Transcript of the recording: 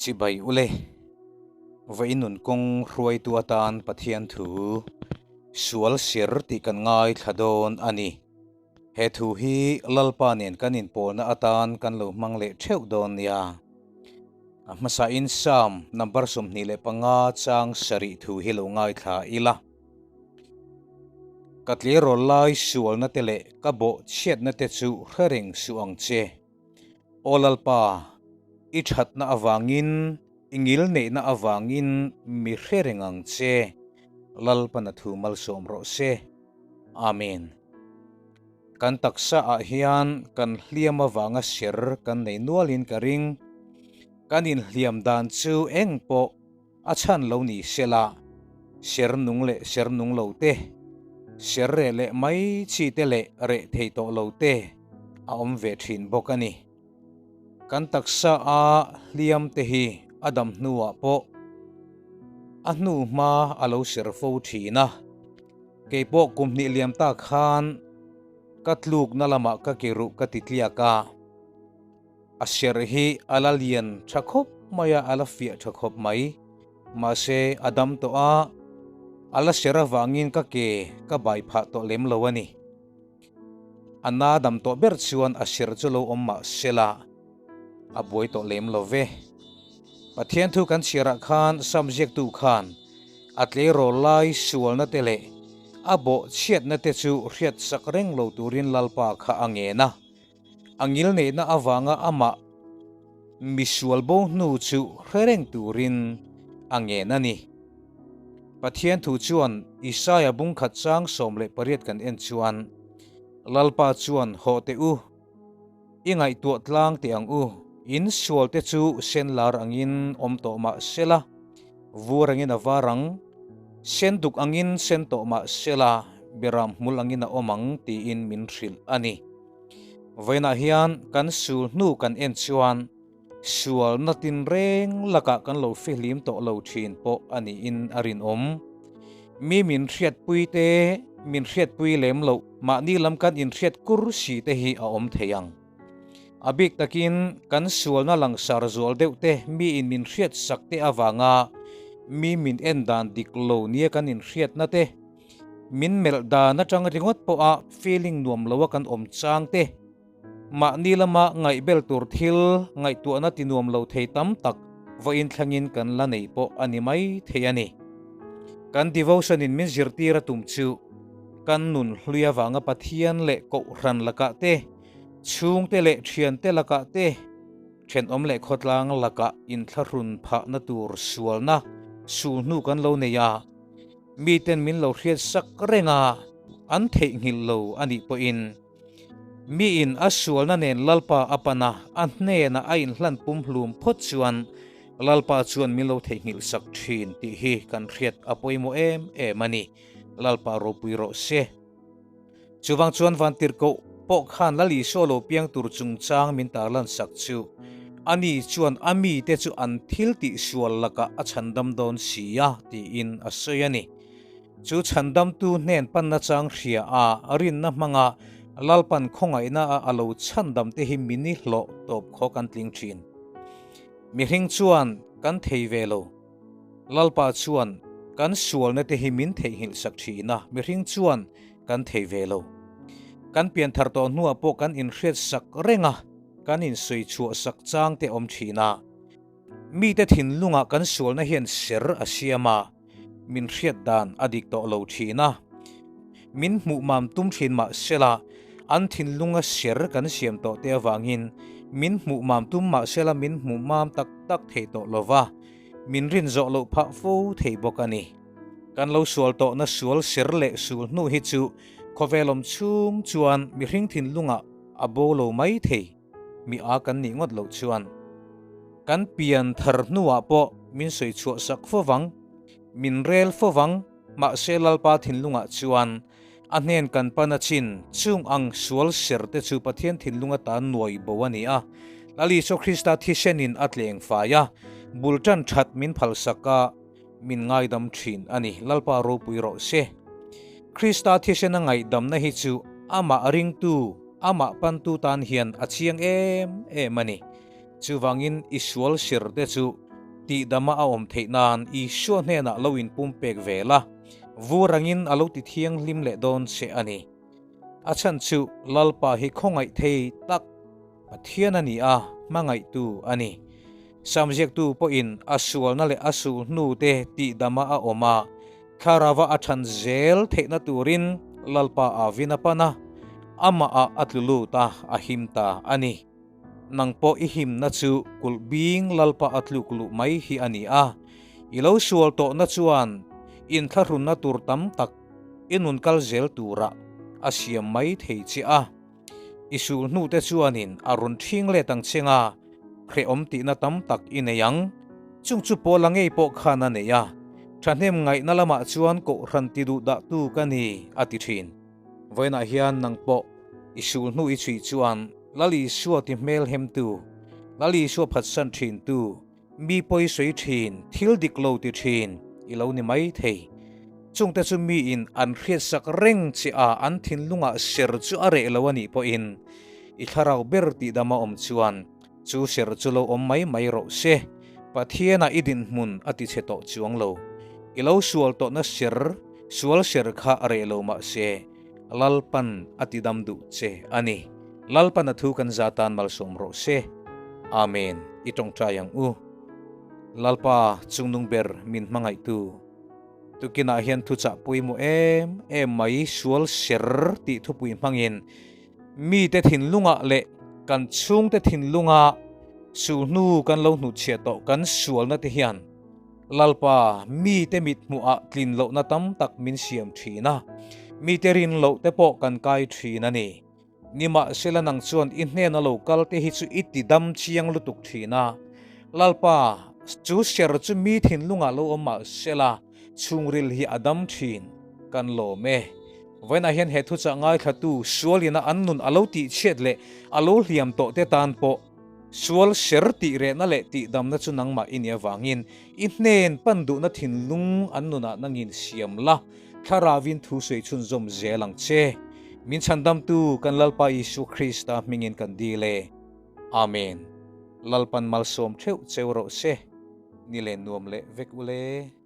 Chibai ule, Vawi nun kawng hruaitu atan Pathian thu sual ser tih kan ngaithla dawn a ni. He thu hi Lalpa nen kan inpawlna atan kan lo hmang leh theuh dawn nia. A hmasain Psalm number 25 chang sarih thu hi lo ngaithla ila. Ka tleirawl lai sualna te leh ka bawh chhiatna te chu hre reng suh ang che. Aw Lalpa, i thatna avangin, i ngilneihna avangin mi hre reng ang che. Lalpan a thu malsawm rawh se. Amen. Kan taksa ah hian kan hliam avanga ser kan nei nualin ka ring. Kan inhliam dan chu eng pawh A chhan lo ni sela, ser nung leh ser nung lo te, ser reh leh mai chi te leh reh thei tawh lo te a awm ve thin bawk a ni. Kan taksa a hliam te hi a dam hnuah pawh a hnu hma a lo ser fo thin a, keipawh kum hnih liam ta khan ka tlukna lamah ka ke ruh ka ti tliak a. A serh hi a la lian tha khawp mai a, a la fiah tha khawp mai. Mahse, a dam tawh a, a la serh avangin ka ke ka bai phah tawh lem lo a ni. A na dam tawh ber chuan a serh chu lo awm mah sela, a buai tawh lem lo ve. Pathian thu kan chhiarah khan Sam ziaktu khan a tleirawl lai sualna te leh a bawh chhiatna te chu hriatsak reng lo turin Lalpa kha a ngen a. A ngilneihna avanga amah misual bo hnu chu hre reng turin a ngen a ni. Pathian thu chuan Isaia bung khat chang 18 kan en chuan, Lalpa chuan hawh teh u, i ngaihtuah tlang teh ang u, in sualte chu sen lar angin awm tawh mah sela, vur angin a var ang, sen duk angin sen tawh mah sela, beram hmul angin a awm ang tiin min hrilh a ni. Vawiinah hian kan sul hnu kan en chuan sualna tinreng lakah kan lo fihlim tawh lo thin pawh a niin a rinawm. Mi min hriatpui te, min hriatpui lem loh, mahni lam kan inhriat kur si te hi a awm thei ang. A bik takin kan sualna langsar zual deuh te miin min hriatsak te avanga mi min en dan dik lo nia kan inhriatna te, Min melh dan atang ringawt pawha feeling nuam loa kan awm chang te, mahni lama ngaihbel tur thil ngaihtuahna ti nuam lo thei tam tak vawiin thlangin kan la nei pawh a ni mai thei a ni. Kan devotion in min zirtir a tum chu kan nun hlui avanga Pathian leh Kohhran lakah te, chhungte leh thiante lakah te, thenawm leh khawtlang lakah inthlahrun phahna tur sualna sulhnu kan lo nei a, Miten min lo hriat sak reng a, an theihnghilh lo a nih pawhin miin a sualna nen Lalpa a pan a, a hnenah a inhlan pumhlum phawt chuan Lalpa chuan min lo theihnghilh sak thin tih hi kan hriat a pawimawh em em a ni. Lalpa ropui rawh se. Chuvang chuan Vantirhkoh pawh khan Lal Isua lo piang tur chungchang min tarlan sak chu ani chuan a mite chu an thil tih sual lakah a chhandam dawn si a tiin a sawi a ni. Chu chhandamtu hnen panna chang hria a rinna hmanga Lalpan khawngaihna a a lo chhandam te hi mini hlawh tawp khaw kan tling thin. Mihring chuan kan thei ve lo. Lalpa chuan kan sualna te hi min theihnghilh sak thin a, mihring chuan kan thei ve lo. Kan pian thar tawh hnuah pawh kan inhriat sak reng a, kan insawi chhuah sak chang te awm thin a. Mite thinlungah kan sualna hian ser a siam a, min hriat dan a dik tawh lo thin a. Min hmuh mam tum thin mah sela, an thinlunga ser kan siam tawh te avangin min hmuh mam tum mah sela min hmuh mam tak tak thei tawh lo va. Min rin zawh loh phah fo thei bawk a ni. Kan lo sual tawhna sual ser leh sul hnu hi chu khawvel awm chhung chuan mihring thinlungah a bo lo mai thei, mi a kan nih ngawt loh chuan. Kan pian thar hnuah pawh min sawi chhuah sak fo vang, min rel fo vang, mahse Lalpa thinlungah chuan a hnen kan pan a chin chung ang sual ser te chu Pathian thinlung atan nuai bo a ni a. Lal Isua Krista thisenin a tleng fai a, bul tan that min phalsak a, min ngaidam thin a ni. Lalpa ropui rawh se. Krista thisena ngaihdamna hi chu amah ringtu, amah pantu tan hian a chiang em em a ni. Chuvangin i sual ser te chu. tihdama a awm theih nan Isua hnenah lo inpumpek ve la, vur angin a lo ti thianghlim leh dawn che a ni. A chhan chu Lalpa hi khawngaih thei tak Pathian a ni a, hmangaihtu a ni. Sam ziaktu pawhin a sualna leh a sulhnu te tihdama a awm a, thlarava a than zel theihna turin Lalpa a vin a pan a, amahah a tlu lut a, a him ta a ni. Nang pawh i himna chu kulh bing Lalpa a tluk luh mai hi a ni a, i lo sual tawhna chuan inthlahrunna tur tam tak i nun kal zel turah a siam mai thei che a. I sul hnute chuanin a rawn ṭhing let ang che nga, hrehawm tihna tam tak i nei ang. Chung chu Paula ngei pawh khan a nei a, ṭhahnem ngaihna lamah chuan kohhran ti duh dahtu ka ni, a ti ṭhin. Vawiinah hian nang pawh i sul hnu i chhui chuan Lal Isua ti hmel hemtu, Lal Isua phatsan ṭhintu, Mi pawi sawi thin, thil dik lo ti thin i lo ni mai thei. Chungte chu miin an hriatsak reng che a, an thinlungah ser chu a reh lo a nih pawhin i thlarau ber tihdama awm chuan chu ser chu lo awm mai mai rawh se. Pathianah i dinhmun a ti chhe tawh chuang lo. I lo sual tawhna ser, sual ser kha a reh lo mah se, Lalpan a tidam duh che a ni. Lalpan a thu kan za tan malsawm rawh se. Amen. I tawngtai ang u. Lalpa chungnung ber min hmangaihtu. Tukinah hian thuchah pawimawh em em mai sual ser tih thupui hmangin mite thinlungah leh kan chhungte thinlunga sulhnu kan lo hnutchhiah tawh kan sualna te hian Lalpa, mite mit hmuhah tlin lohna tam tak min siam thin a, mite rin loh te pawh kan kai thin a ni. Nimahsela nang chuan i hnena lo kal te hi chu i ti dam chiang lutuk thin a. Lalpa, chu ser chu mi thinlungah lo awm mahsela chhungril hi a dam thin, kan lawm e. Vawiinah hian he thuchah ngaithlatu sualina an nun a lo tihchhiat leh a lo hliam tawh te tan pawh, Sual ser tih rehna leh tihdamna chu nangmah i nih avangin i hnen pan duhna thinlung an nunah nangin siam la, thlarauin thu sawi chhunzawm zel ang che. Min chhandamtu kan Lalpa Isua Krista hmingin kan dil e. Amen. Lalpan malsawm theuh cheu rawh se. Ni len nuam leh vek ule.